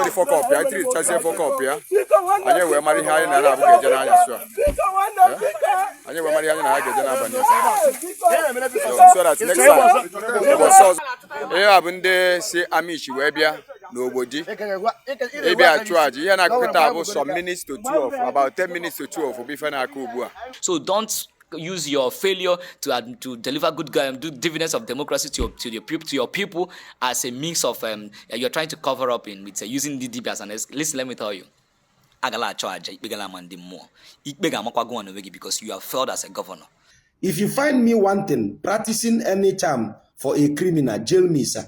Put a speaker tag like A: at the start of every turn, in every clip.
A: Ndị fuck up ya tirichazie fuck up ya, anyị wee mara ihe anyị na na-abụ ga-eje n'anyasụ a. Anyị wee mara ihe anyị na ha ga-eje n'abalị a. So that next time, ụbọchị ọzọ. Ihe a bụ ndị si Amichi wee bịa n'Ogbodi ịbịa achụ aja. Ihe na-akụ kịta bụ some minutes to 12, about 10 minutes to 12 bụ ife na-akụ ugbu a.
B: So don't use your failure to deliver good do dividends of democracy to your people as a means of you're trying to cover up in with using the DB as an listen, let me tell you. Agala achọ aja ikpe gala ama ndị mmụọ ikpe ga-amakwa gị nwa n'onwe gị because you have failed as a governor.
C: If you find me wanting, practicing any charm for a criminal, jail me, sir.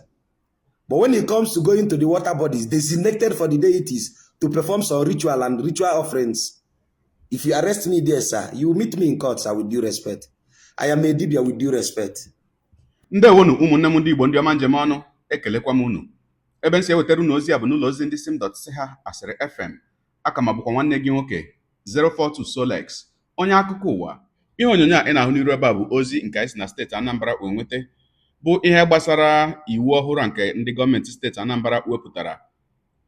C: But when it comes to going to the water bodies designated for the deities to perform some ritual and ritual offerings, if you arrest me there, sir, you will meet me in court, sir, with due respect. I am a dibia, with due respect.
D: Ndewonu, ụmụnne m ndị Igbo, ndị ọma njem ọnụ, ekelekwa m unu. Ebe m si ewetara unu ozi a bụ n'ụlọ ozi ndị sim dot si ha asịrị FM. Aka ma bụkwa nwanne gị nwoke 042 Solex, onye akụkọ ụwa. Ihe onyonyo a ị na-ahụ n'iru ebe a bụ ozi nke anyị si na steeti Anambra wee nweta, bụ ihe gbasara iwu ọhụrụ a nke ndị gọọmenti steeti Anambra wepụtara,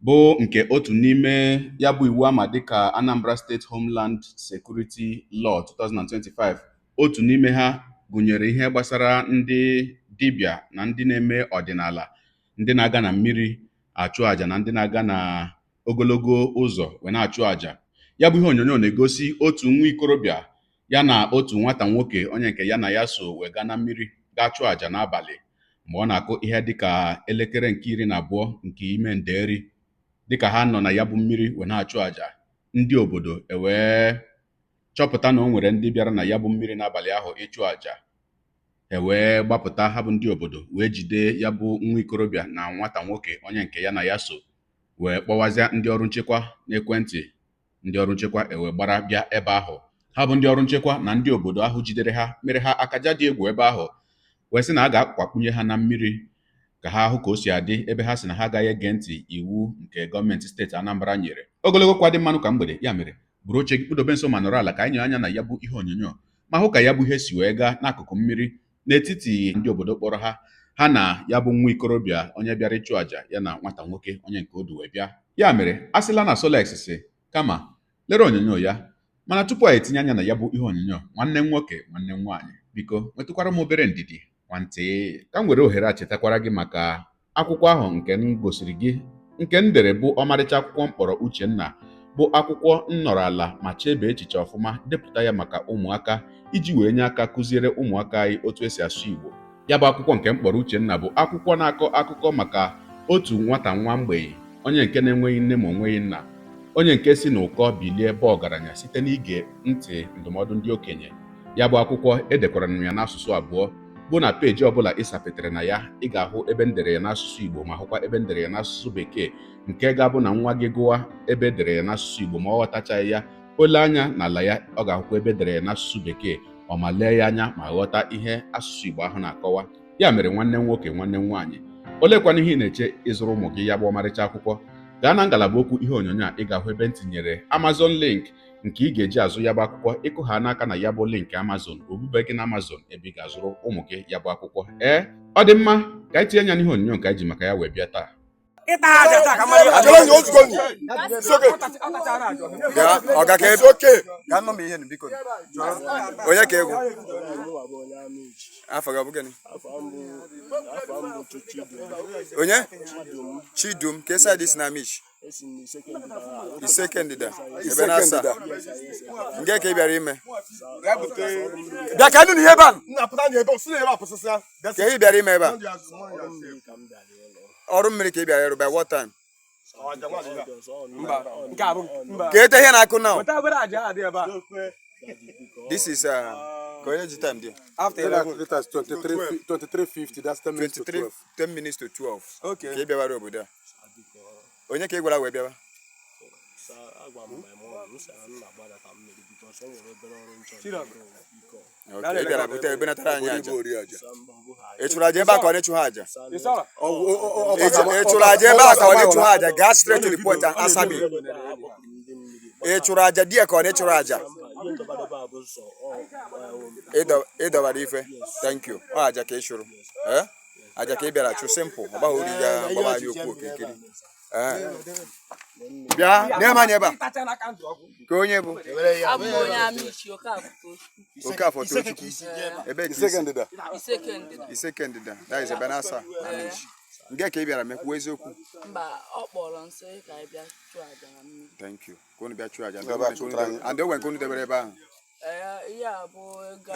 D: bụ nke otu n'ime ya bụ iwu ama dịka Anambra State Homeland Security Law 2025. Otu n'ime ha gụnyere ihe gbasara ndị dibịa na ndị na-eme ọdịnala, ndị na-aga na mmiri achụ àjà na ndị na-aga na ogologo ụzọ wee na-achụ àjà. Ya bụ ihe onyonyo na-egosi otu nwa ikorobịa ya na otu nwata nwoke, onye nke ya na ya so wee gaa na mmiri gaa chụọ àjà n'abalị, mgbe ọ na-akụ ihe dịka elekere nke 12 nke ime nderi. Dịka ha nọ na ya bụ mmiri wee na-achụ àjà, ndị obodo ewee chọpụta na o nwere ndị bịara na ya bụ mmiri n'abalị ahụ ịchụ àjà. E wee gbapụta ha bụ ndị obodo wee jide ya bụ nwa ikorobịa na nwata nwoke onye nke ya na ya so, wee kpọwazịa ndị ọrụ nchekwa n'ekwentị. Ndị ọrụ nchekwa ewee gbara bịa ebe ahụ. Ha bụ ndị ọrụ nchekwa na ndị obodo ahụ jidere ha mere ha akaja dị egwu ebe ahụ, wee sị na a ga-akwakpunye ha na mmiri ka ha hụ ka o si adị, ebe ha sị na ha agaghị ege ntị iwu nke gọọmenti steeti Anambra nyere. Ogologo kwa dị mmanụ ka mgbede ya mere, buru oche gị kpụdobe nso ma nọrọ ala ka anyị nyere anya na ya bụ ihe onyonyo ma hụ ka ya bụ ihe si wee gaa n'akụkụ mmiri n'etiti ndị obodo kpọrọ ha, ha na ya bụ nwa ikorobịa onye bịara ịchụ àjà ya na nwata nwoke onye nke o du wee bịa. Ya mere, a sịla na Solex si kama lere onyonyo ya. Mana tupu anyị etinye anya na ya bụ ihe onyonyo, nwanne m nwoke, nwanne m nwaanyị, biko nwetụkwara m obere ndidi nwantị ka m were ohere a chetakwara gị maka akwụkwọ ahụ nke m gosiri gị, nke m dere, bụ ọmarịcha akwụkwọ mkpọrọ Uchenna, bụ akwụkwọ m nọrọ ala ma chebe echiche ọfụma depụta ya maka ụmụaka, iji wee nye aka kụziere ụmụaka anyị otu esi asụ Igbo. Ya bụ akwụkwọ nke mkpọrọ Uchenna bụ akwụkwọ na-akọ akụkọ maka otu nwata nwa mgbei, onye nke na-enweghị nne ma onweghị nna, onye nke si n'ụkọ bilie bụ ọgaranya site n'ige ntị ndụmọdụ ndị okenye. Ya bụ akwụkwọ edekwara m ya n'asụsụ abụọ, bụ na peji ọbụla ị sapetere na ya, ị ga-ahụ ebe m dere ya n'asụsụ Igbo ma hụkwa ebe m dere ya n'asụsụ Bekee, nke ga-abụ na nwa gị gụwa ebe edere ya n'asụsụ Igbo ma ọ ghọtachaghị ya, o lee anya n'ala ya, ọ ga-ahụkwa ebe edere ya n'asụsụ Bekee, ọ ma lee ya anya ma ghọta ihe asụsụ Igbo ahụ na-akọwa. Ya mere, nwanne m nwoke, nwanne m nwaanyị, oleekwana ihe ị na-eche ịzụrụ ụmụ gị ya bụ ọmarịcha akwụkwọ? Gaa na ngalaba okwu ihe onyonyo a, ị ga-ahụ ebe m tinyere Amazon link nke ị ga-eji azụ ya bụ akwụkwọ. Ịkụ ha n'aka na ya bụ link Amazon, obube gị na Amazon ebe ị ga-azụrụ ụmụ gị ya bụ akwụkwọ. Ee, ọ dị mma. Ka anyị tinye anya n'ihe onyonyo nke anyị ji maka ya wee bịa taa.
E: Ịta aja taa ka mmadụ.
A: Bịa, ọga ka ebe ka nọ m ihe nụ, biko. Onye ka egwu afọ gị ọ bụ gịnị? Onye Chidum ka esi adị si na Amichi Iseke Ndịda ebe na asaa nke ka ị bịara ime.
E: Bịa ka nụ ihe ebe a.
A: Ka ị bịara ime ebe a, ọrụ mmiri ka ị bịara ịrụ. By what time?
E: Mba, nke a bụ mba.
A: Ka ete ihe na-akụ now.
E: Weta obere aja a dị ebe a.
A: This is ka onye ji time dị.
E: After 11.
F: That's 23, 23:50. That's 10 minutes to
A: 23
F: 12.
A: 10 minutes to 12.
E: Okay.
A: Ka ị bịawara obodo a, onye ka ị gwara wee bịawa?
G: Agwa m my mom, m sị na m na-agbadata mmiri because o nwere obere ọrụ m chọrọ
E: Chidom.
G: ịrụ biko.
A: Okay, ị bịara bute ebenatara anyị aja.
F: Ori aja.
A: Ị chụrụ aja ebe a ka ọ na-echụ ha aja?
E: Ị sọrọ?
A: Ị chụrụ aja ebe a ka ọ na-echụ ha aja? Gaa straight to the point and answer me. Ị chụrụ aja di ya ka ọ na-echụrụ aja?
G: Mba, ihe ndọbadọba a bụ sọ ọ
A: Ịdọbara ife. Thank you. Ọ aja ka ị chụrụ. Eh? Aja ka ị bịara chụ, simple. Ọ baghị uru ga gbaba anyị okwu okirikiri. Ee. Bịa nee m anya ebe a. Ka onye bụ
H: Abụ m onye Amichi Okafor Tochukwu.
A: Okafor Tochukwu. Ebe ka
F: Iseke
A: isi?
F: ndịda.
H: Iseke ndịda.
A: Iseke ndịda. That is Ebenasa Amichi. Nke ka ị bịara mekwuo eziokwu.
H: Mba, ọ kpọrọ nsị ka anyị bịa chụọ aja na mmiri.
A: Thank you. Ka unu bịa chụọ aja.
F: Ebe a chụtara anyị.
A: And o nwere nke unu debere ebe ahụ.
H: Ee, ihe a bụ ego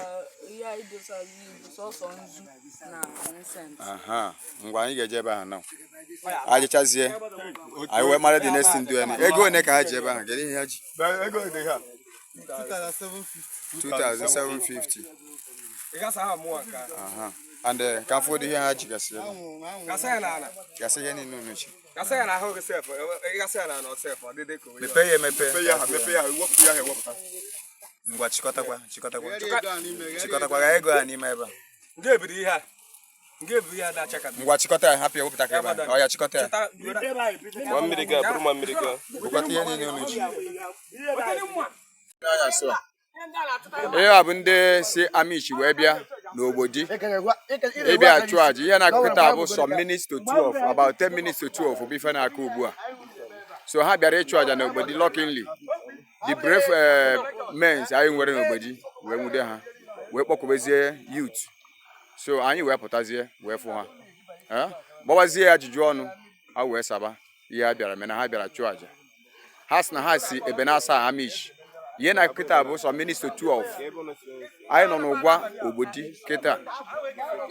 H: ihe anyị dosazi bụ sọsọ nzu na nsent.
A: Aha. Ngwa, anyị ga-eje ebe ahụ now. Ajịchazie. Anyị wee mara the next thing do any. Ego one ka ha ji ebe ahụ? Kedu ihe ha ji?
F: Ego dị ha.
A: 2750. Aha. And ka afọ dị ihe ha jigasị ebe. Gasị ihe niile unu chi. Mepee ya emepe.
F: Mepee ya ha, mepee ya ha, wepụ ya ha ewepụta.
A: Ngwa, chịkọtakwa, chịkọtakwa. Chịkọtakwa ga ego ha n'ime ebe a. Ngwa, chịkọta ya, hapụ ya, wepụta ka ebe a. Ọ ya, chịkọta ya.
G: Ma mmiri ga bụrụ ma mmiri ga.
A: Bukọta ihe niile unu ji. Ihe a bụ ndị si Amichi wee bịa n'Ogbodi ịbịa achụ aja. Ihe na-akụ kịta bụ some minutes to 12, about 10 minutes to 12 bụ ife na-akụ ugbu a. So ha bịara ịchụ aja n'Ogbodi. Luckily, the brave men anyị nwere n'Ogbodi wee nwude ha, wee kpọkụbezie youth. So anyị wee pụtazie wee fụ ha. Eh? Gbawazie ya ajụjụ ọnụ, ha wee saba ihe ha bịara mee, na ha bịara chụọ aja. Ha sị na ha si Ebenasa Amichi. Ihe na kịta bụ some minutes to 12. Anyị nọ n'Ụgwa Ogbodi kịta.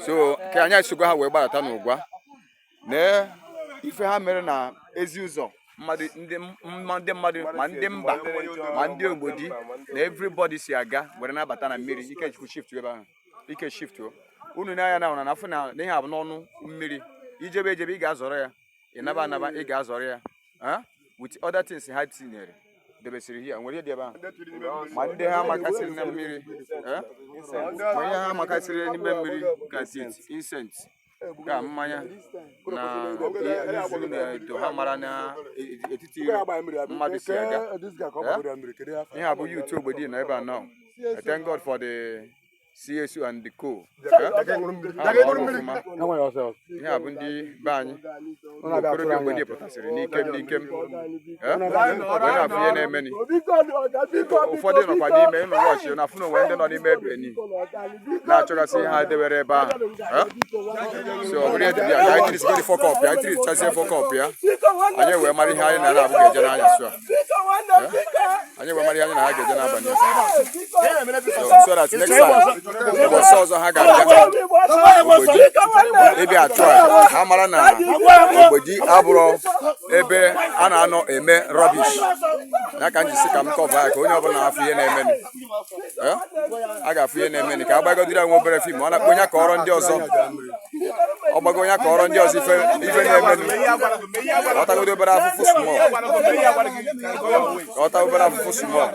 A: So ka anyị esogo ha wee gbadata n'Ụgwa. Nee ife ha mere na ezi ụzọ mmadụ, ndị mmadụ, ma ndị mba, ma ndị Ogbodi na everybody si aga were nabata na mmiri. Ikechukwu, shift ebe ahụ. Ike shift o. Unu n'anya na na afụ na ihe a bụ n'ọnụ mmiri. Ijebe ejebe, ị ga-azọrọ ya. Ị naba anaba, ị ga-azọrọ ya. Ah? With other things ha tinyere debesịrị here, nwere ihe dị ebe ahụ, ma ndị ha makasịrị na mmiri, eh? Ma ihe ha makasịrị n'ime mmiri ka tit incense, ka mmanya na nzu na edo ha mara na etiti mmadụ si aga. Ihe a bụ youth Ogbodi nọ ebe a now. I thank God for the CSU and the co. Eh? Ha rụrụ ọrụ ọfụma. Ihe a bụ ndị be anyị, ụmụ okorobịa Ogbodi pụtasịrị n'ikem n'ikem. Eh? Wee na-afụ ihe na-emeni. Ụfọdụ nọkwa n'ime ịnụ wọchị na afụ na onwe ndị nọ n'ime ebe ni na-achọgasị ihe ha debere ebe ahụ. Eh? So ọ bụrụ ihe dị bịa ka anyị tiri fuck up ya, anyị tiri chazie fuck up ya, anyị wee mara ihe anyị na-abụ ga-eje n'anyasụ a. Eh? Anyị wee mara ihe anyị na ha ga-eje n'abalị a. So that next time, ụbọchị ọzọ ha ga-abịa Ogbodi ịbịa achụ aja, ha mara na Ogbodi abụrụ ebe a na-anọ eme rubbish. Ya ka m ji sị ka m cover ya, ka onye ọbụla na-afụ ihe na-emenụ. Eh? A ga-afụ ihe na-emenụ, ka a gbagodiri ya nwa obere film. Ọ na-akpọ onye kọrọ ndị ọzọ, ọ gbago onye kọrọ ndị ọzọ ife na-emenụ. Ọtagodo obere afụfụ small, ọta obere afụfụ small.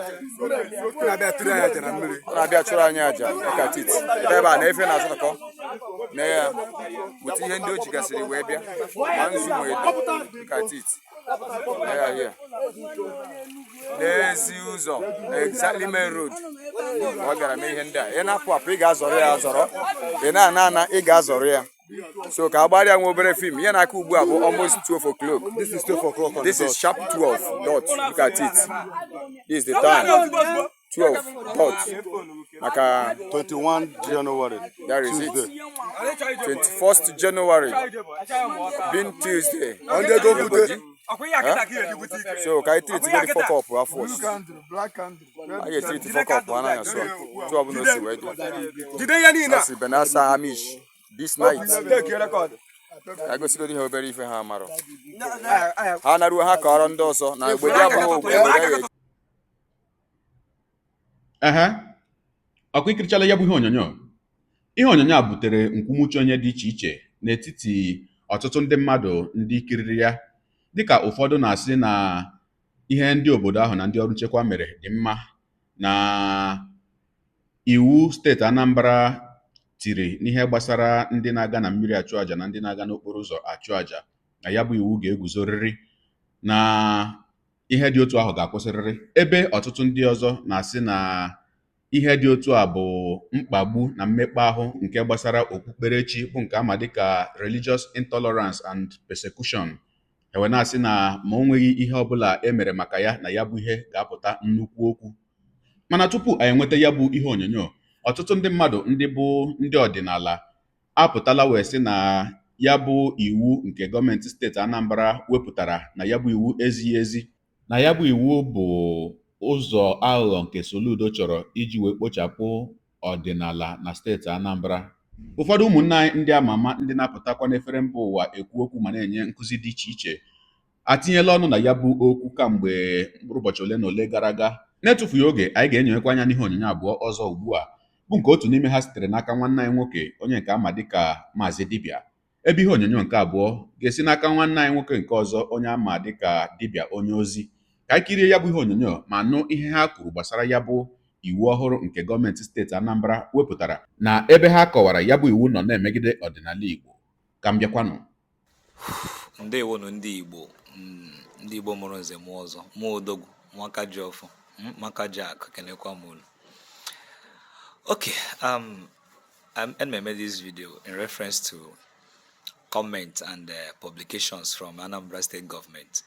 E: Na-abịa tụrụ anyị aja na mmiri.
A: Ọ na-abịa chụrụ anyị aja dịka tit ebe a na efe na-azụtakọ na ya weta ihe ndị o jigasịrị wee bịa, ma nzu ma edo dịka tit na ya here n'ezi ụzọ, exactly main road ọ bịara mee ihe ndị a. Ị na-apụ apụ, ị ga-azọrọ ya azọrọ. Ị na-ana ana, ị ga-azọrọ ya. So ka a gbarịa nwa obere film. Ihe na-aka ugbu a bụ almost 12 o'clock.
F: This is 12 o'clock on
A: This
F: the
A: is
F: dot.
A: sharp 12 dot. Look at it, this is the time, 12 dot, maka
F: 21 January.
A: That is it.
F: Tuesday.
A: 21st January being Tuesday.
E: Ndị ego bute.
A: So ka anyị treat godi fuck up afọ a ga-etreat fuck up anaghị asụ tụ ọbụla o si wee dị.
E: Jide ihe niile a.
A: Asị Benasa Amish this night.
E: Take record.
A: Ka gosigodi ha obere ife ha marọ, ha naruo, ha kọrọ ndị ọzọ na Ogbodi abụghị obodo a ga-eji.
D: Ehe, ọkụ ikirichala ya bụ ihe onyonyo. Ihe onyonyo a butere nkwumuche onye dị iche iche n'etiti ọtụtụ ndị mmadụ ndị kiriri ya, dịka ụfọdụ na-asị na ihe ndị obodo ahụ na ndị ọrụ nchekwa mere dị mma, na iwu steeti Anambra tiri n'ihe gbasara ndị na-aga na mmiri achụ àjà na ndị na-aga n'okporo ụzọ achụ àjà, na ya bụ iwu ga-eguzorịrị, na ihe dị otu ahụ ga-akwụsịrịrị, ebe ọtụtụ ndị ọzọ na-asị na ihe dị otu a bụ mkpagbu na mmekpa ahụ nke gbasara okpukperechi, bụ nke ama dịka religious intolerance and persecution. Ewe na-asị na ma o nweghị ihe ọbụla e mere maka ya na ya bụ ihe ga-apụta nnukwu okwu. Mana tupu anyị enweta ya bụ ihe onyonyo, ọtụtụ ndị mmadụ ndị bụ ndị ọdịnala apụtala wee sị na ya bụ iwu nke gọọmenti steeti Anambra wepụtara na ya bụ iwu ezighị ezi, na ya bụ iwu bụ ụzọ aghụghọ nke Soludo chọrọ iji wee kpochapụ ọdịnala na steeti Anambra. Ụfọdụ ụmụnne anyị ndị ama ama ndị na-apụtakwa n'efere mba ụwa ekwu okwu ma na-enye nkụzi dị iche iche atinyela ọnụ na ya bụ okwu kamgbe mkpụrụ ụbọchị ole na ole gara aga. Na-etufughị oge, anyị ga-enyewekwa anya n'ihe onyonyo abụọ ọzọ ugbu a, bụ nke otu n'ime ha sitere n'aka nwanne anyị nwoke onye nke ama dịka Maazị Dibịa, ebe ihe onyonyo nke abụọ ga-esi n'aka nwanne anyị nwoke nke ọzọ onye ama dịka Dibịa Onye Ozi. Ka anyị kirie ya bụ ihe onyonyo ma nụ ihe ha kwuru gbasara ya bụ iwu ọhụrụ nke gọọmenti steeti Anambra wepụtara na ebe ha kọwara ya bụ iwu nọ na-emegide ọdịnala Igbo. Ka m bịakwanụ.
B: Ndewonu ndị Igbo, ndị Igbo mụrụ nze mụọ ọzọ, mụọ odogwu, mụọ ji ọfọ, maka ji akụ, kenekwa m unu. Okay, I'm made this video in reference to comment and publications from Anambra State government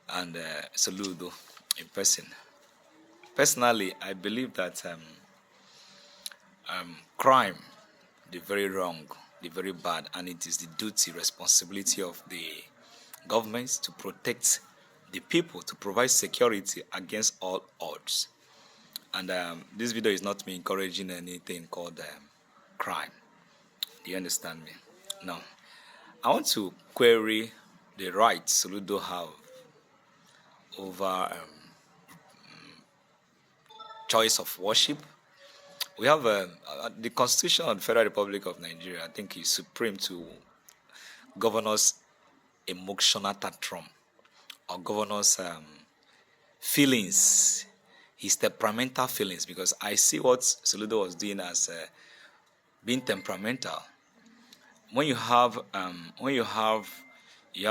B: and Soludo in person. Personally, I believe that crime, the very wrong, the very bad, and it is the duty, responsibility of the government to protect the people, to provide security against all odds. And this video is not me encouraging anything called crime. Do you understand me? Now, I want to query the rights Soludo have over choice of worship. We have the Constitution of the Federal Republic of Nigeria, I think, is supreme to governors' emotional tantrum or governors' feelings, his temperamental feelings, because I see what Soludo was doing as being temperamental. When you have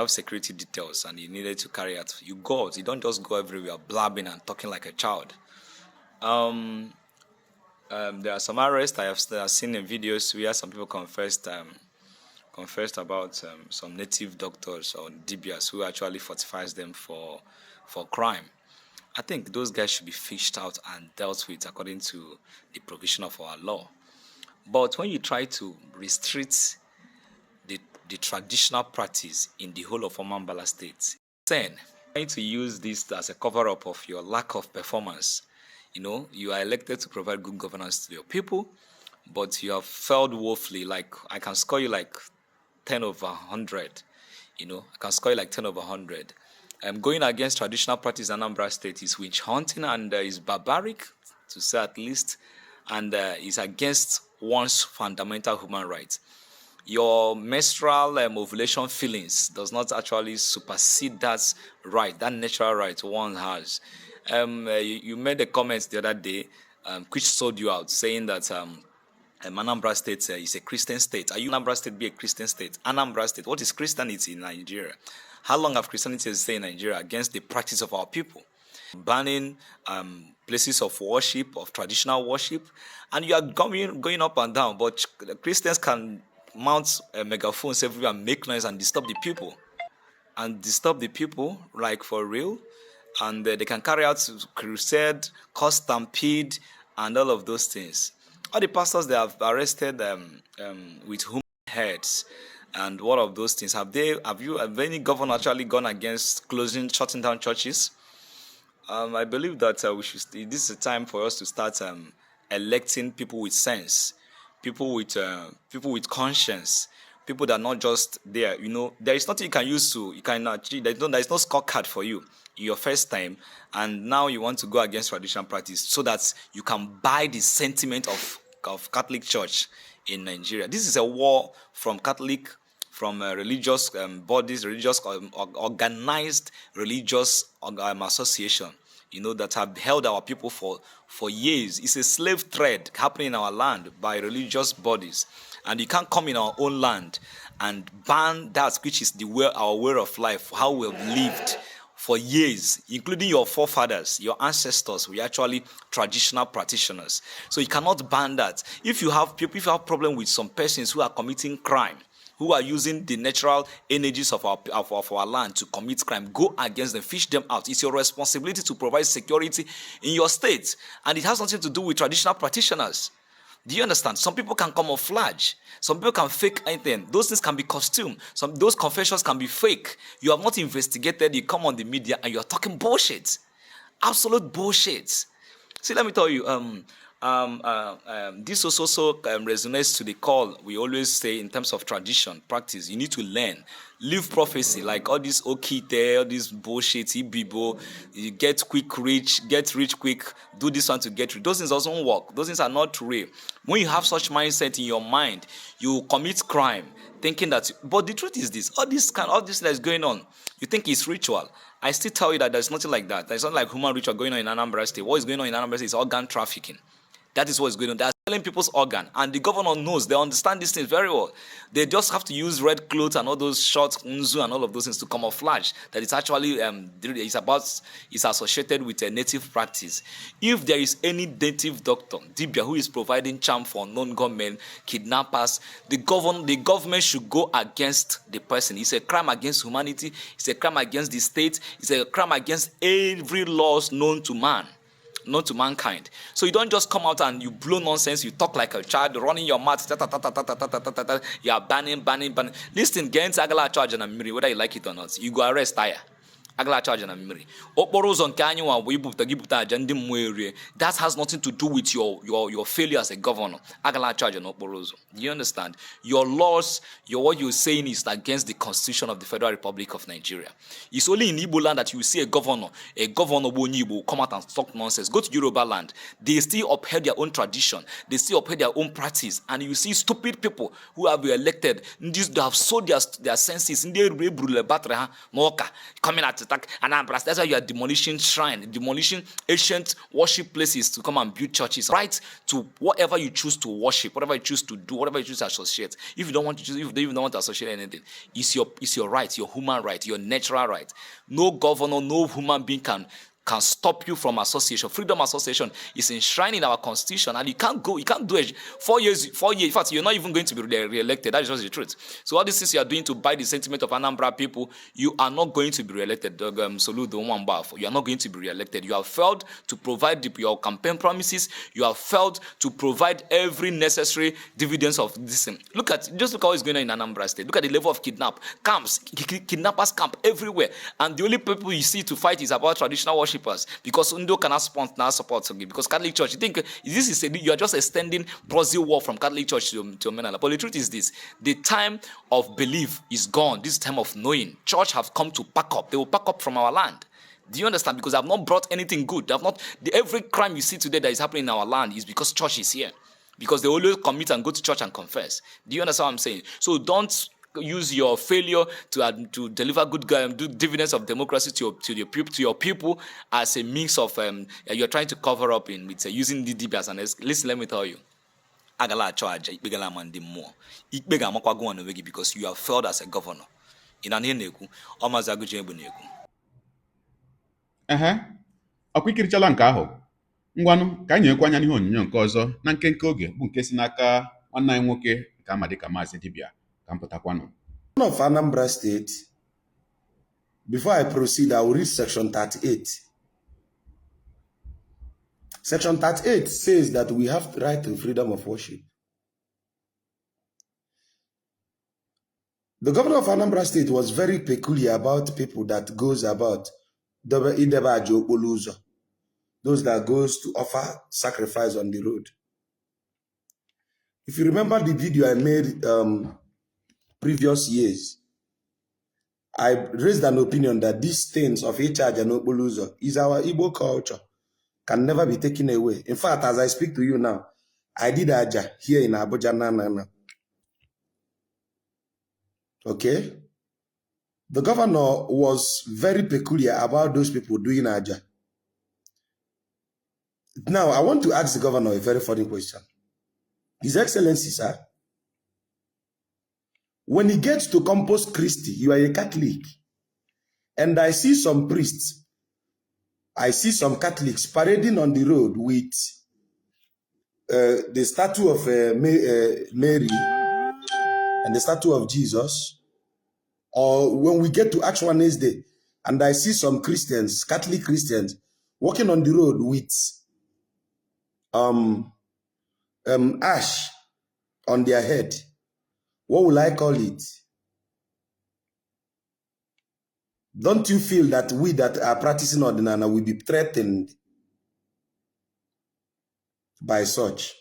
B: security details and you needed to carry out, you go out. You don't just go everywhere blabbing and talking like a child. There are some arrests I have seen in videos where some people confessed about some native doctors or dibias who actually fortifies them for crime. I think those guys should be fished out and dealt with according to the provision of our law. But when you try to restrict the traditional practice in the whole of Omambala State, then trying to use this as a cover up of your lack of performance. You are elected to provide good governance to your people, but you have failed woefully. Like, I can score you like 10 over 100. I can score you like 10 over 100. Going against traditional practice in Anambra State is witch hunting and is barbaric, to say at least, and is against one's fundamental human rights. Your menstrual ovulation feelings does not actually supersede that right, that natural right one has. You made a comment the other day, which sold you out, saying that Anambra State is a Christian state. Are you Anambra State be a Christian state? Anambra State, what is Christianity in Nigeria? How long have Christianity existed in Nigeria against the practice of our people? Banning places of worship, of traditional worship, and you are going up and down. But Christians can mount megaphones everywhere and make noise and disturb the people, and disturb the people like for real, and they can carry out crusade, cause stampede, and all of those things. All the pastors they have arrested with human heads and what of those things, have they have you have any governor actually gone against closing, shutting down churches? I believe that we should. This is a time for us to start electing people with sense, people with conscience, people that are not just there. There is nothing you can use to you can achieve. There is no scorecard for you in your first time, and now you want to go against traditional practice so that you can buy the sentiment of Catholic Church in Nigeria. This is a war from Catholic, from religious bodies, religious organized religious association, that have held our people for years. It's a slave trade happening in our land by religious bodies. And you can't come in our own land and ban that which is the way, our way of life, how we have lived for years, including your forefathers, your ancestors, were actually traditional practitioners. So you cannot ban that. If you have people, if you have problem with some persons who are committing crime, who are using the natural energies of our land to commit crime. Go against them, fish them out. It's your responsibility to provide security in your state, and it has nothing to do with traditional practitioners. Do you understand? Some people can camouflage. Some people can fake anything. Those things can be costume. Some those confessions can be fake. You have not investigated. You come on the media and you are talking bullshit. Absolute bullshit. See, let me tell you. This also resonates to the call we always say in terms of tradition, practice. You need to learn. Leave prophecy, like all this okite, all this bullshit, ibibo, you get quick rich, get rich quick, do this one to get rich. Those things doesn't work. Those things are not real. When you have such mindset in your mind, you commit crime thinking that. But the truth is this: all this that is going on, you think it's ritual. I still tell you that there's nothing like that. There's nothing like human ritual going on in Anambra State. What is going on in Anambra State is organ trafficking. That is what is going on. They are selling people's organ, and the governor knows. They understand these things very well. They just have to use red clothes and all those short nzu and all of those things to camouflage that it's actually it's about it's associated with a native practice. If there is any native doctor, Dibia, who is providing charm for non-government kidnappers, the government should go against the person. It's a crime against humanity. It's a crime against the state. It's a crime against every laws known to man, known to mankind. So you don't just come out and you blow nonsense, you talk like a child, running your mouth, ta ta ta ta ta ta ta ta ta ta ta. You are banning, banning, banning. Listen, gee ntị, agala achụ aja na mmiri, whether you like it or not. You go arrest tire. Agala achụ aja na mmiri. Okporo ụzọ nke anyị nwa bụ ibupụta gị bupụta aja ndị mmụọ erie. That has nothing to do with your failure as a governor. Agala achụ aja n'okporo ụzọ. Do you understand? Your laws, your what you're saying is against the constitution of the Federal Republic of Nigeria. It's only in Igbo land that you see a governor bụ onye Igbo come out and talk nonsense. Go to Yoruba land. They still uphold their own tradition. They still uphold their own practice. And you see stupid people who have been elected, ndị they have sold their senses, ndị eburule battery ha n'ụka, coming out to attack Anambra. That's why you are demolishing shrine, demolishing ancient worship places to come and build churches. Right to whatever you choose to worship, whatever you choose to do, whatever you choose to associate. If you don't want to choose, if you don't want to associate anything, it's your right, your human right, your natural right. No governor, no human being can stop you from association. Freedom association is enshrined in our constitution, and you can't go, you can't do it. 4 years, 4 years. In fact, you're not even going to be re-elected. That is just the truth. So all these things you are doing to buy the sentiment of Anambra people, you are not going to be re-elected. Soludo Nwambafo, you are not going to be re-elected. You have failed to provide your campaign promises. You have failed to provide every necessary dividends of this thing. Just look at what is going on in Anambra State. Look at the level of kidnap camps, kidnappers camp everywhere, and the only people you see to fight is about traditional worshippers because ndị ụka na support na support gị because Catholic Church, you think this is a, you are just extending proxy war from Catholic Church to Omenala. But the truth is this: the time of belief is gone. This time of knowing. Church have come to pack up. They will pack up from our land. Do you understand? Because they have not brought anything good. They have not. Every crime you see today that is happening in our land is because church is here. Because they always commit and go to church and confess. Do you understand what I'm saying? So don't use your failure to deliver good do dividends of democracy to your people as a means of you're trying to cover up in with using the DB as an Listen, let me tell you. Agala achọ aja ikpe gala ama ndị mmụọ ikpe ga-amakwa gị onwe gị because you have failed as a governor. Ị na ihe na-ekwu ọ Maazị Agụji Egbe na-ekwu.
D: Ehe, ọkwa ikirichala nke ahụ. Ngwanụ, ka anyị nyekwa anya n'ihe onyonyo nke ọzọ na nkenke oge bụ nke si n'aka nwanne anyị nwoke nke ama dịka Maazị Dibịa ka m pụtakwanụ.
C: Of Anambra State. Before I proceed, I will read Section 38. Section 38 says that we have the right to freedom of worship. The governor of Anambra State was very peculiar about people that goes about idebe aja okporo ụzọ, those that goes to offer sacrifice on the road. If you remember the video I made previous years, I raised an opinion that these things of ịchụ aja n'okporo ụzọ is our Igbo culture, can never be taken away. In fact, as I speak to you now, I did aja here in Abuja now, now, now. Okay? The governor was very peculiar about those people doing aja. Now, I want to ask the governor a very funny question. His Excellency, sir, when he gets to Corpus Christi, you are a Catholic, and I see some priests, I see some Catholics parading on the road with the statue of Mary. and the statue of Jesus, or when we get to Ash Wednesday and I see some Christians, Catholic Christians, walking on the road with ash on their head, what will I call it? Don't you feel that we that are practicing Odinana will be threatened by such?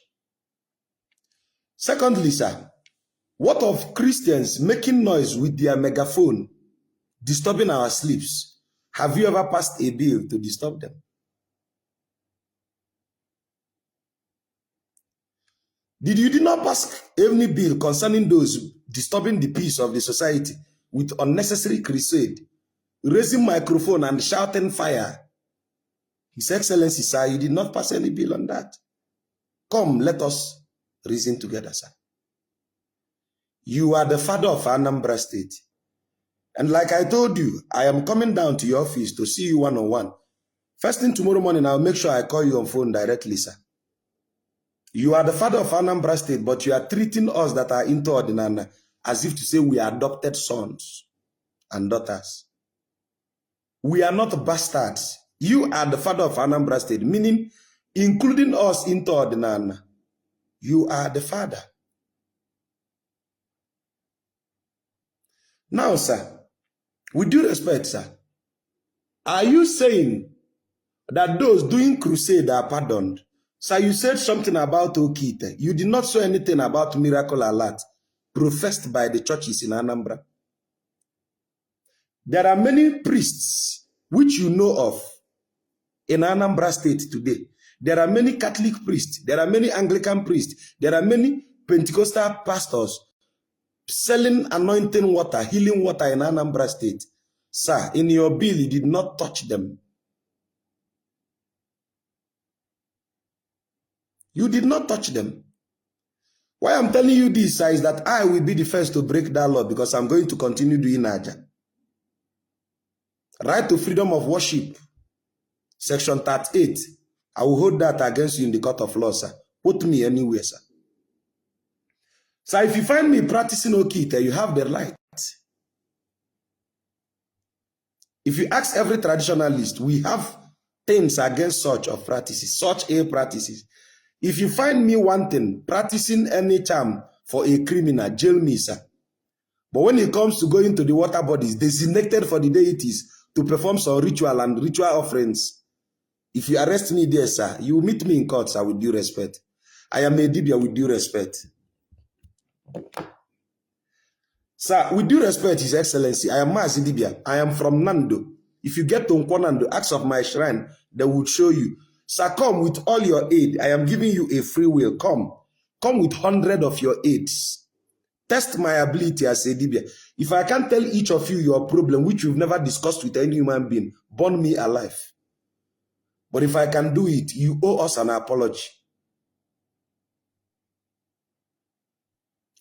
C: Secondly, sir, what of Christians making noise with their megaphone, disturbing our sleeps? Have you ever passed a bill to disturb them? Did you did not pass any bill concerning those disturbing the peace of the society with unnecessary crusade, raising microphone and shouting fire? His Excellency, sir, you did not pass any bill on that. Come, let us reason together, sir. You are the father of Anambra State. And like I told you, I am coming down to your office to see you one-on-one. First thing tomorrow morning, I'll make sure I call you on phone directly, sir. You are the father of Anambra State, but you are treating us that are into Odinana as if to say we are adopted sons and daughters. We are not bastards. You are the father of Anambra State, meaning including us into Odinana. You are the father. Now, sir, with due respect, sir, are you saying that those doing crusade are pardoned? Sir, you said something about Okite. You did not say anything about miracle alert professed by the churches in Anambra. There are many priests which you know of in Anambra State today. There are many Catholic priests. There are many Anglican priests. There are many Pentecostal pastors selling anointing water, healing water in Anambra State. Sir, in your bill, you did not touch them. You did not touch them. Why I'm telling you this, sir, is that I will be the first to break that law because I'm going to continue doing Aja. Right to freedom of worship, Section 38. I will hold that against you in the court of law, sir. Put me anywhere, sir. Sir, if you find me practicing Okite, you have the right. If you ask every traditionalist, we have things against such of practices, such a practices. If you find me wanting, practicing any charm for a criminal, jail me, sir. But when it comes to going to the water bodies designated for the deities to perform some ritual and ritual offerings, if you arrest me there, sir, you will meet me in court, sir, with due respect. I am a dibia with due respect. Sir, with due respect, His Excellency, I am Mazi Dibia. I am from Nando. If you get to Nkwo, ask of my shrine, they will show you. Sir, come with all your aid. I am giving you a free will. Come. Come with 100 of your aids. Test my ability as a Dibia. If I can't tell each of you your problem, which you've never discussed with any human being, burn me alive. But if I can do it, you owe us an apology.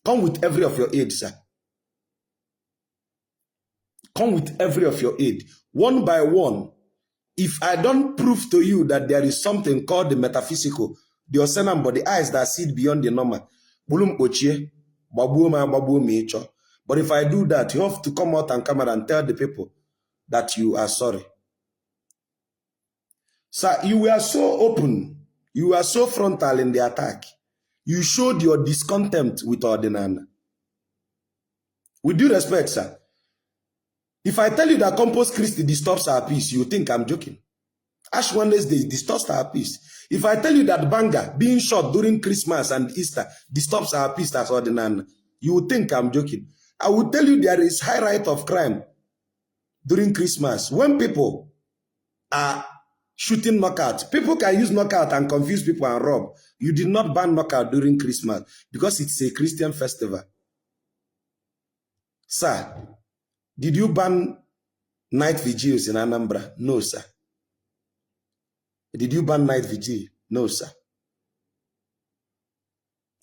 C: Come with every of your aid, sir. Come with every of your aid. One by one. If I don't prove to you that there is something called the metaphysical, the osenambo, the eyes that see beyond the normal, gbulu m kpochie, gbagbuo m agbagbuo ma ị chọọ. But if I do that, you have to come out and camera and tell the people that you are sorry. Sir, you were so open. You were so frontal in the attack. You showed your discontent with Odinana. With due respect, sir, if I tell you that Corpus Christi disturbs our peace, you think I'm joking. Ash Wednesday disturbs our peace. If I tell you that Banga being shot during Christmas and Easter disturbs our peace as Odinana, you would think I'm joking. I will tell you there is high rate of crime during Christmas. When people are shooting knockout, people can use knockout and confuse people and rob. You did not ban knockout during Christmas because it's a Christian festival. Sir, did you ban night vigils in Anambra? No, sir. Did you ban night vigil? No, sir.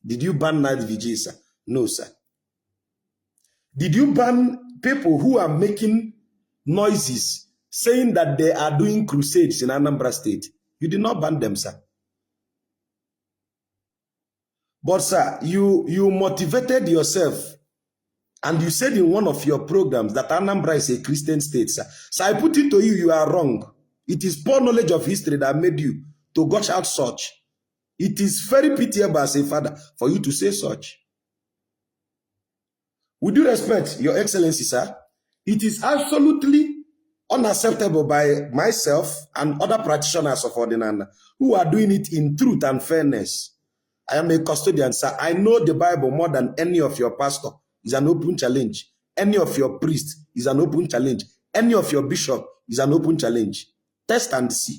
C: Did you ban night vigil, sir? No, sir. Did you ban people who are making noises saying that they are doing crusades in Anambra State? You did not ban them, sir. But, sir, you motivated yourself And you said in one of your programs that Anambra is a Christian state, sir. So I put it to you, you are wrong. It is poor knowledge of history that made you to gush out such. It is very pitiable as a father for you to say such. With due respect, Your Excellency, sir, it is absolutely unacceptable by myself and other practitioners of Odinana who are doing it in truth and fairness. I am a custodian, sir. I know the Bible more than any of your pastor. Is an open challenge. Any of your priest is an open challenge. Any of your bishop is an open challenge. Test and see.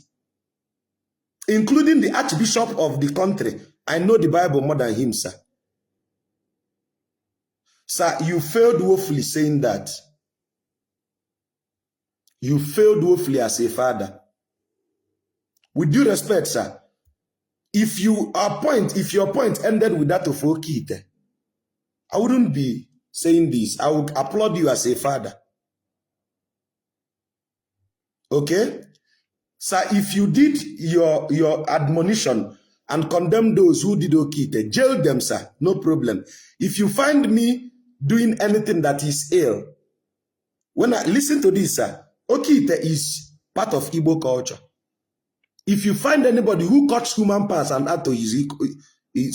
C: Including the archbishop of the country. I know the Bible more than him, sir. Sir, you failed woefully saying that. You failed woefully as a father. With due respect, sir, if your point ended with that of Okite, I wouldn't be saying this. I would applaud you as a father. Okay? Sir, if you did your admonition and condemn those who did Okite, jail them, sir. No problem. If you find me doing anything that is ill, when I listen to this, sir, Okite is part of Igbo culture. If you find anybody who cuts human parts and add to his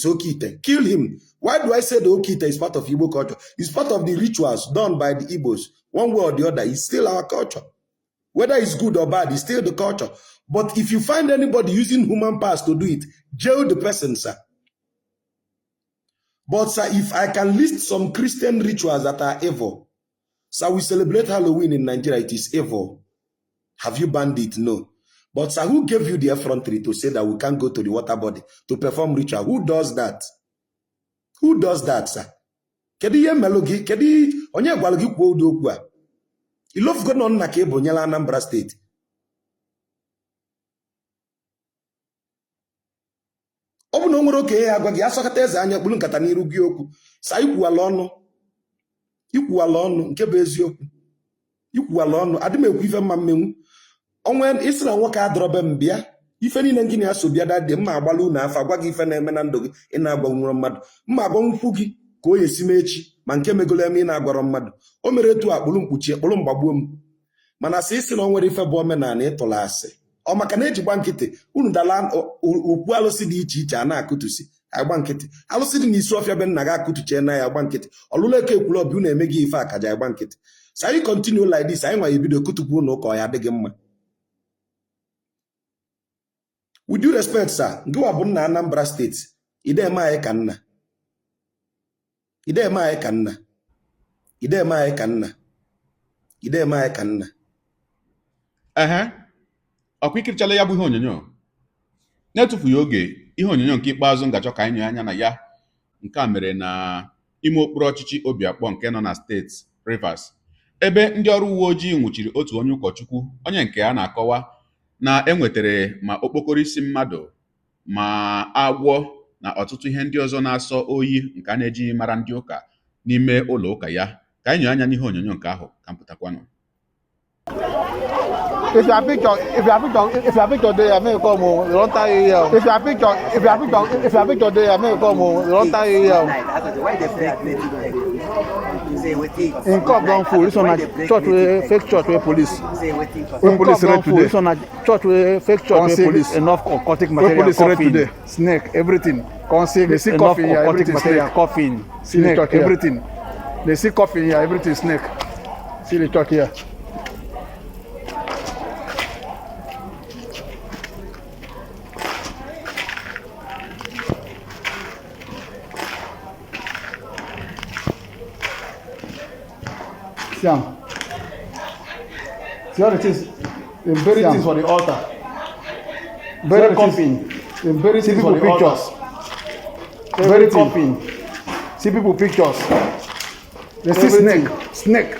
C: Okite, kill him. Why do I say the Okite is part of Igbo culture? It's part of the rituals done by the Igbos. One way or the other, it's still our culture. Whether it's good or bad, it's still the culture. But if you find anybody using human parts to do it, jail the person, sir. But, sir, if I can list some Christian rituals that are evil, sir, we celebrate Halloween in Nigeria, it is evil. Have you banned it? No. But, sir, who gave you the effrontery to say that we can't go to the water body to perform ritual? Who does that? Who does that, sir? Kedu ihe melụ gị? Kedu onye gwara gị kwuo ụdị okwu a? Ilofugo nọ nna ka ị bụ nyela Anambra steeti. Ọ bụ na o nwere okenye ya agwa gị asọkọta eze anya kpuru nkata n'iru gị okwu. Sa ikwuwala ọnụ. Ikwuwala ọnụ nke bụ eziokwu. Ikwuwala ọnụ. Adị m ekwu ife mma mmenwu. Onwe isi na nwoke adọrọbe m bịa. Ife niile gị na-eso bịa dadị mma agbala unu afa gwa gị ife na-eme na ndụ gị ị na-agwa nwụrụ mmadụ. Mma agwa nkwu gị ka o yesi m echi ma nke megolo eme ị na-agwarọ mmadụ. O mere etu a kpụrụ mkpuchi kpụrụ mgbagbuo m. Mana sị isi na o nwere ife bụ omenala ịtụrụ asị. Ọ maka na eji gba nkịtị unu dala okwu alụsị dị iche iche a na-akụtusi agba nkịtị. Alụsị dị n'isi ọfịa be nna gị akụtuchie na ya agba nkịtị. Ọlụlụ eke ekwuru ọbịa unu eme gị ife akaja agba nkịtị. So anyị continue like this, anyị nwa ebido kutukwu ụnụ ụka ọ ya adịghị mma. With due respect, sir, ngịwa bụ nna Anambra steeti, ide eme anyị ka nna. Ide eme anyị ka nna. Ide eme anyị ka nna. Ide eme anyị ka nna.
D: Ehe, ọkwa ikirichala ya bụ ihe onyonyo na-etufughị oge. Ihe onyonyo nke ikpeazụ ngachọ ka anyị nyoo anya na ya, nke a mere na ime okpuru ọchịchị Obiakpọ nke nọ na steeti Rivers, ebe ndị ọrụ uwe ojii nwụchiri otu onye ụkọchukwu, onye nke a na-akọwa na enwetere ma okpokoro isi mmadụ ma agwọ na ọtụtụ ihe ndị ọzọ na-asọ oyi nke a na-ejighị mara ndị ụka n'ime ụlọ ụka ya. Ka anyị nyoo anya n'ihe onyonyo nke ahụ ka m pụtakwanụ.
I: If your picture, if your picture, if your picture there, make you come oh, you don tie here. If your picture, if your picture, if your picture there, make you come oh, you don tie here. In cup don full. This one na church wey fake church wey police.
J: Wey police raid today.
I: This one na church wey fake church wey police. Enough occultic material.
J: Wey police raid
I: coffin.
J: today.
I: Snake, everything.
J: Come see, they see
I: Enough
J: coffin here,
I: occultic
J: everything
I: material,
J: snake.
I: coffin,
J: See the
I: snake,
J: church here.
I: everything.
J: They see coffin here, everything snake. See the church here. See am. See all the things. They bury
I: See am.
J: things for the altar.
I: Bury
J: See all the things.
I: coffin.
J: They bury
I: See
J: things for
I: people
J: the altar.
I: pictures. Bury
J: Everything.
I: coffin. See people pictures.
J: They see
I: Everything.
J: snake, snake,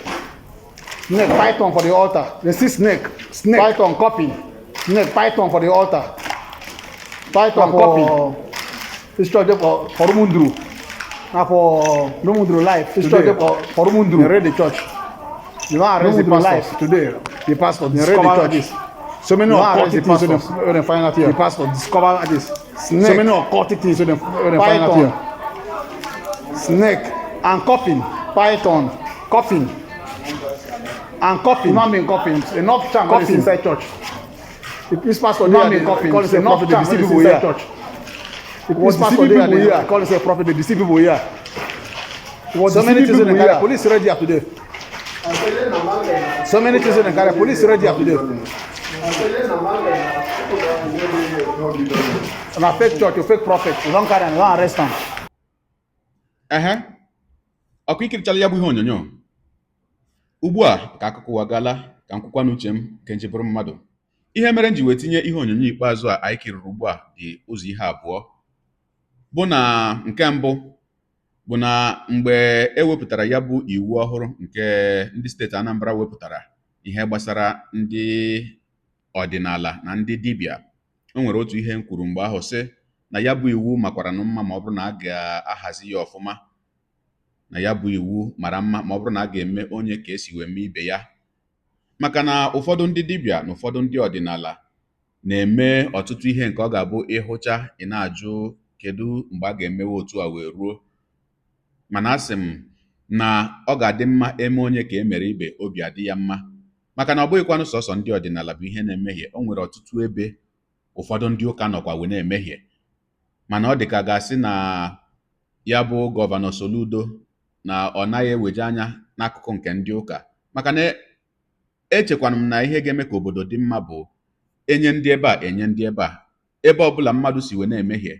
I: Snake, python for the altar.
J: They see snake, snake.
I: Python, coffin. Snake, python for the altar. Python,
J: Na
I: coffin.
J: This church dey for Rumundru.
I: Na for Rumundru life.
J: This
I: This church
J: church
I: dey for Rumundru.
J: They raid the church.
I: You wan arrest
J: Rumundru
I: the pastors
J: life.
I: today.
J: The pastor
I: They raid
J: discover
I: the church.
J: this. So many
I: You wan arrest
J: occultic
I: the
J: things wey
I: pastors.
J: dem wey dem find out here.
I: The pastor discover this.
J: Snake.
I: So many occultic things wey dem find out
J: Python.
I: here.
J: Snake.
I: And coffin.
J: Python, coffin, and coffin. Human being coffin. Enough charm coffin inside church. If this pastor human being coffin. Call himself prophet, they deceive people here. Church. If this pastor there, they call himself prophet, they deceive people here. So many things in the carry. Police ready up today. So many things in the carry. Police ready up today. Na fake church, you fake prophet. You don't carry and you don't arrest them.
D: Ehe, ọkụ ikirichala ya bụ ihe onyonyo ugbu a ka akụkọ ụwa gaala ka m kwukwa n'uche m nke nji bụrụ mmadụ. Ihe mere m ji wee tinye ihe onyonyo ikpeazụ a anyị kiriri ugbu a dị ụzọ ihe abụọ bụ na nke mbụ bụ na mgbe e wepụtara ya bụ iwu ọhụrụ nke ndị steeti Anambra wepụtara ihe gbasara ndị ọdịnala na ndị dibịa, o nwere otu ihe m kwuru mgbe ahụ sị na ya bụ iwu makwara na mma ma ọ bụrụ na a ga-ahazi ya ọfụma, na ya bụ iwu mara mma ma ọ bụrụ na a ga-eme onye ka esi wee mee ibe ya, maka na ụfọdụ ndị dibịa na ụfọdụ ndị ọdịnala na-eme ọtụtụ ihe nke ọ ga-abụ ịhụcha ị na-ajụ kedu mgbe a ga-emewe otu a wee ruo. Mana asị m na ọ ga-adị mma eme onye ka e mere ibe obi adị ya mma, maka na ọ bụghịkwanụ sọsọ ndị ọdịnala bụ ihe na-emehie. O nwere ọtụtụ ebe ụfọdụ ndị ụka nọkwa wee na-emehie, mana ọ dị ka ga-asị na ya bụ gọvanọ Soludo na ọ naghị eweje anya n'akụkụ nke ndị ụka, maka na echekwana m na ihe ga-eme ka obodo dị mma bụ enye ndị ebe a enye ndị ebe a, ebe ọbụla mmadụ si wee na-emehie,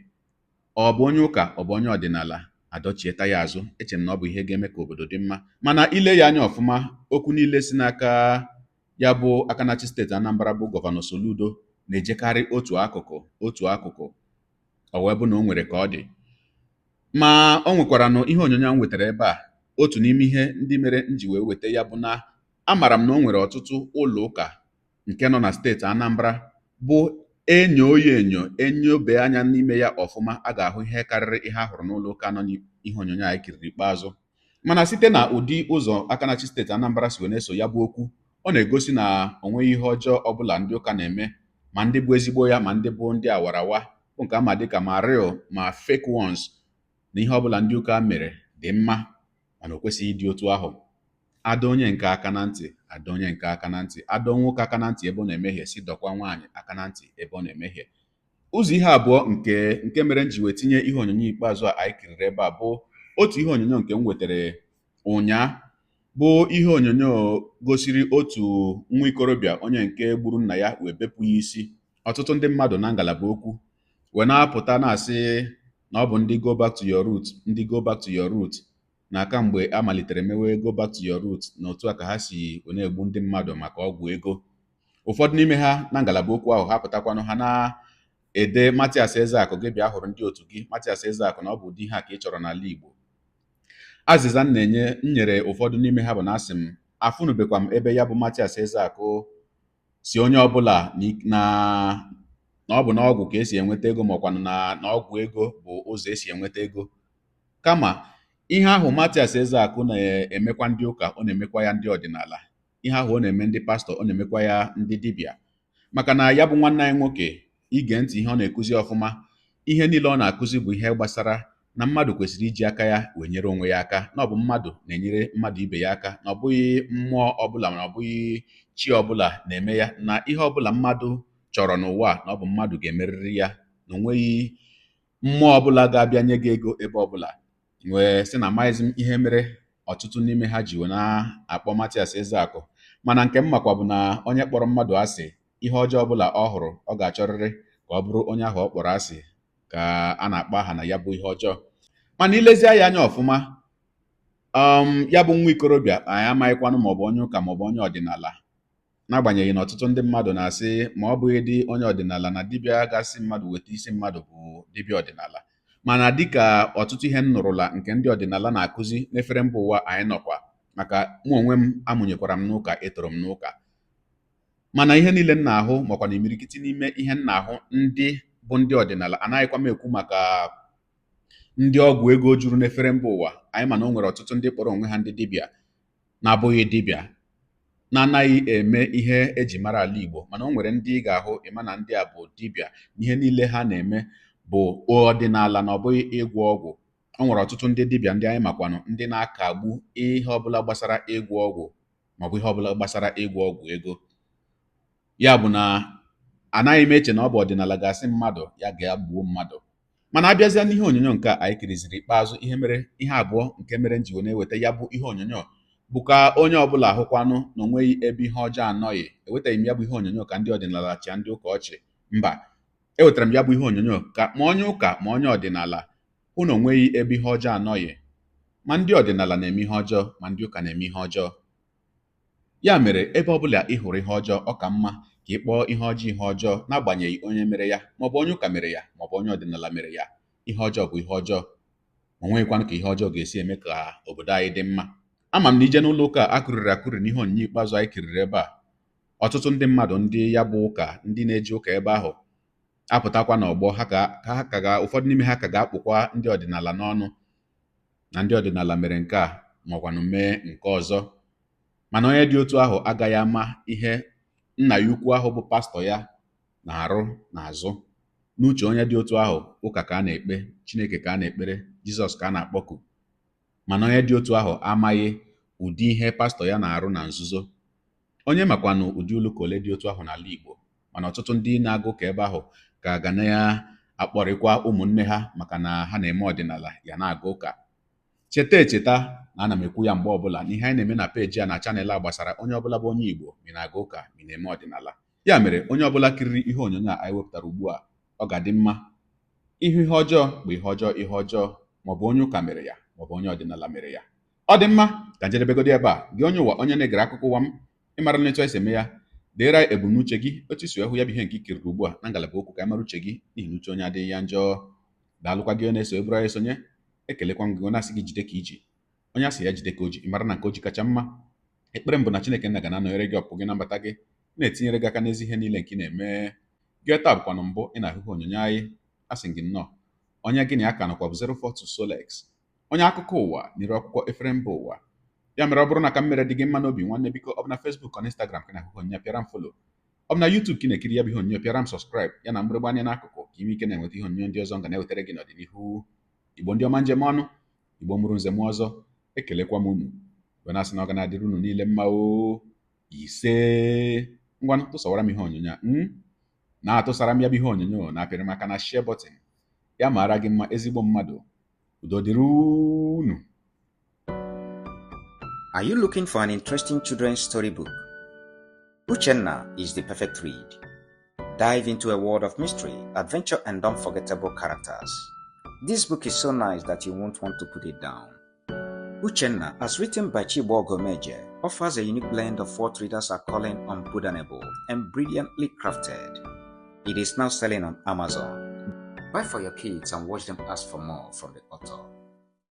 D: ọ bụ onye ụka ọ bụ onye ọdịnala, adọchieta ya azụ. Eche m na ọ bụ ihe ga-eme ka obodo dị mma. Mana ile ya anya ọfụma, okwu niile si n'aka ya bụ aka na-achị steeti Anambra bụ gọvanọ Soludo na-ejekarị otu akụkụ otu akụkụ, ọ wee bụ na o nwere ka ọ dị. Ma o nwekwaranụ ihe onyonyo m wetara ebe a. Otu n'ime ihe ndị mere m ji wee weta ya bụ na amaara m na o nwere ọtụtụ ụlọ ụka nke nọ na steeti Anambra bụ enyo ya enyo enyobe anya n'ime ya ọfụma, a ga-ahụ ihe karịrị ihe a hụrụ n'ụlọ ụka nọ n'ihe onyonyo anyị kiriri ikpeazụ. Mana site na ụdị ụzọ aka na-achị steeti Anambra si wee na-eso ya bụ okwu, ọ na-egosi na o nweghị ihe ọjọọ ọbụla ndị ụka na-eme, ma ndị bụ ezigbo ya ma ndị bụ ndị awarawa bụ nke ama dịka ma real ma fake ones, na ihe ọbụla ndị ụka mere dị mma, mana o kwesịghị ịdị otu ahụ. Ada onye nke aka na ntị, ada onye nke aka na ntị, ada nwoke aka na ntị ebe ọ na-emehie, si dọkwa nwaanyị aka na ntị ebe ọ na-emehie. Ụzọ ihe abụọ nke mere m ji wee tinye ihe onyonyo ikpeazụ a anyị kiriri ebe a bụ otu ihe onyonyo nke m wetara ụnyaa bụ ihe onyonyo gosiri otu nwa ikorobịa onye nke gburu nna ya wee bepụ ya isi. Ọtụtụ ndị mmadụ na ngalaba okwu wee na-apụta na-asị na ọ bụ ndị go back to your root, ndị go back to your root, na kamgbe a malitere mewe go back to your root na otu a ka ha si wee na-egbu ndị mmadụ maka ọgwụ ego. Ụfọdụ n'ime ha na ngalaba okwu ahụ ha pụtakwanụ ha na-ede Mathias Ezeakụ gị bịa hụrụ ndị otu gị, Mathias Ezeakụ na ọ bụ ụdị ihe a ka ị chọrọ n'ala Igbo. Azịza m na-enye m nyere ụfọdụ n'ime ha bụ na asị m afụnubekwa m ebe ya bụ Mathias Ezeakụ si onye ọbụla na na ọ bụ n'ọgwụ ka esi enweta ego, maọkwanụ na ọgwụ ego bụ ụzọ esi enweta ego. Kama ihe ahụ Mathias Ezeakụ na-emekwa ndị ụka, ọ na-emekwa ya ndị ọdịnala. Ihe ahụ ọ na-eme ndị pastọ, ọ na-emekwa ya ndị dibịa. Maka na ya bụ nwanne anyị nwoke, ige ntị ihe ọ na-ekuzi ọfụma, ihe niile ọ na-akụzi bụ ihe gbasara na mmadụ kwesịrị iji aka ya wee nyere onwe ya aka, na ọ bụ mmadụ na-enyere mmadụ ibe ya aka, na ọ bụghị mmụọ ọbụla, na ọ bụghị chi ọbụla na-eme ya, na ihe ọbụla mmadụ chọrọ n'ụwa na ọ bụ mmadụ ga-emerịrị ya, na o nweghị mmụọ ọbụla ga-abịa nye gị ego ebe ọbụla. Wee sị na amaghịzị m ihe mere ọtụtụ n'ime ha ji wee na-akpọ Mathias Ezeakụ. Mana nke m makwa bụ na onye kpọrọ mmadụ asị, ihe ọjọọ ọbụla ọ hụrụ ọ ga-achọrịrị ka ọ bụrụ onye ahụ ọ kpọrọ asị ka a na-akpọ aha na ya bụ ihe ọjọọ. Mana ilezie ya anya ọfụma, ya bụ nwa ikorobịa anyị amaghịkwanụ maọbụ onye ụka maọbụ onye ọdịnala, n'agbanyeghị na ọtụtụ ndị mmadụ na-asị ma ọ bụghị dị onye ọdịnala na dibịa gasị mmadụ weta isi mmadụ bụ dibịa ọdịnala. Mana dịka ọtụtụ ihe m nụrụla nke ndị ọdịnala na-akụzi n'efere mba ụwa anyị nọkwa, maka mụ onwe m amụnyekwara m n'ụka, etoro m n'ụka, mana ihe niile m na-ahụ makwa na imirikiti n'ime ihe m na-ahụ ndị bụ ndị ọdịnala, anaghịkwa m ekwu maka ndị ọgwụ ego juru n'efere mba ụwa anyị, mana o nwere ọtụtụ ndị kpọrọ onwe ha ndị dibịa na-abụghị dibịa, na-anaghị eme ihe eji mara ala Igbo. Mana o nwere ndị ị ga-ahụ ịma na ndị a bụ dibịa, ihe niile ha na-eme bụ ọdịnala na ọ bụghị ịgwọ ọgwụ. O nwere ọtụtụ ndị dibịa ndị anyị makwanụ ndị na-akagbu ihe ọbụla gbasara ịgwọ ọgwụ maọbụ ihe ọbụla gbasara ịgwọ ọgwụ ego. Ya bụ na anaghị m eche na ọ bụ ọdịnala ga-asị mmadụ ya ga-gbuo mmadụ. Mana abịazịa n'ihe onyonyo nke a anyị kiriziri ikpeazụ, ihe mere ihe abụọ nke mere m ji wee na-eweta ya bụ ihe onyonyo bụ ka onye ọbụla hụkwanụ na onweghị ebe ihe ọjọọ anọghị. Ewetaghị m ya bụ ihe onyonyo ka ndị ọdịnala chịa ndị ụka ọchị, mba. Ewetara m ya bụ ihe onyonyo ka ma onye ụka ma onye ọdịnala hụ na onweghị ebe ihe ọjọọ anọghị. Ma ndị ọdịnala na-eme ihe ọjọọ, ma ndị ụka na-eme ihe ọjọọ. Ya mere ebe ọbụla ị hụrụ ihe ọjọọ, ọ ka mma ka ị kpọọ ihe ọjọọ ihe ọjọọ, n'agbanyeghị onye mere ya, maọbụ onye ụka mere ya, maọbụ onye ọdịnala mere ya. Ihe ọjọọ bụ ihe ọjọọ. O nweghịkwanụ ka ihe ọjọọ ga-esi eme ka obodo anyị dị mma. Ama m na ije n'ụlọ ụka a kụriri akụri n'ihe onyinye ikpeazụ anyị kiriri ebe a, ọtụtụ ndị mmadụ ndị ya bụ ụka, ndị na-eje ụka ebe ahụ apụtakwa n'ọgbọ ha ka ha ka ga ụfọdụ n'ime ha ka ga-akpụkwa ndị ọdịnala n'ọnụ na ndị ọdịnala mere nke a maọkwanụ mee nke ọzọ. Mana onye dị otu ahụ agaghị ama ihe nna ya ukwu ahụ bụ pastọ ya na-arụ n'azụ. N'uche onye dị otu ahụ, ụka ka a na-ekpe, Chineke ka a na-ekpere, Jizọs ka a na-akpọku. Mana onye dị otu ahụ amaghị ụdị ihe pastọ ya na-arụ na nzuzo. Onye makwanụ ụdị ụlọ ụka ole dị otu ahụ n'ala Igbo. Mana ọtụtụ ndị na-agụ ụka ebe ahụ ka ga na-akpọrịkwa ụmụnne ha maka na ha na-eme ọdịnala ya na-aga ụka. Cheta echeta na ana m ekwu ya mgbe ọbụla na ihe anyị na-eme na peeji a na channel a gbasara onye ọbụla bụ onye Igbo, ma ị na-aga ụka, ma ị na-eme ọdịnala. Ya mere onye ọbụla kiriri ihe onyonyo a anyị wepụtara ugbu a, ọ ga-adị mma ihu ihe ọjọọ bụ ihe ọjọọ ihe ọjọọ, maọbụ onye ụka mere ya, maọbụ onye ọdịnala mere ya. Ọ dị mma ka njedebegodi ebe a. Gị onye ụwa, onye na-egere akụkọ ụwa m, ịmara na etu anyị si eme ya, deere anyị ebumnuche gị, otu isi hụ ya bụ ihe nke i kiriri ugbu a na ngalaba okwu, ka anyị mara uche gị, n'ihi na uche onye adịghị ya njọ. Daalụkwa gị onye na-eso eburu anyị esonye. Ekelekwa m gị onye asị gị jide ka iji, onye asị ya jide ka o ji, ịmara na nke o ji kacha mma. Ekpere m bụ na Chineke nna ga na-anọnyere gị, ọpụ gị na mbata gị, na-etinyere gị aka n'ezi ihe niile nke ị na-eme. Gị taa bụkwanụ mbụ ị na-ahụ ihe onyonyo anyị, asị gị nnọọ. Onye gị na ya ka nọkwa bụ 042 Solex, onye akụkọ ụwa n'iru akwụkwọ efere mba ụwa. Ya mere ọ bụrụ na ka m mere dị gị mma n'obi, nwanne biko, ọ bụ na Facebook ọ na Instagram ka ị na-ahụ ihe onyonyo, pịara m follow. Ọ bụ na YouTube ka ị na-ekiri ya bụ ihe onyonyo, pịara m subscribe ya na mgbịrịgba anya n'akụkụ, ka ime ike na-enweta ihe onyonyo ndị ọzọ m ga na-ewetara gị n'ọdịnihu. Igbo ndị ọma, njem ọnụ Igbo mụrụ nze m ọzọ, ekelekwa m unu wee na-asị na ọ ga na-adịrị unu niile mma o. Ise. Ngwanụ, tụsawara m ihe onyonyo a, na-atụsara m ya bụ ihe onyonyo, na-apịrị m aka na share button. Ya mara gị mma, ezigbo mmadụ. Udo dịrị unu.
K: Are you looking for an interesting children's storybook? Uchenna is the perfect read. Dive into a world of mystery, adventure, and unforgettable characters. This book is so nice that you won't want to put it down. Uchenna, as written by Chibo Gomeje, offers a unique blend of what readers are calling unputdownable and brilliantly crafted. It is now selling on Amazon. Buy for your kids and watch them ask for more from the author.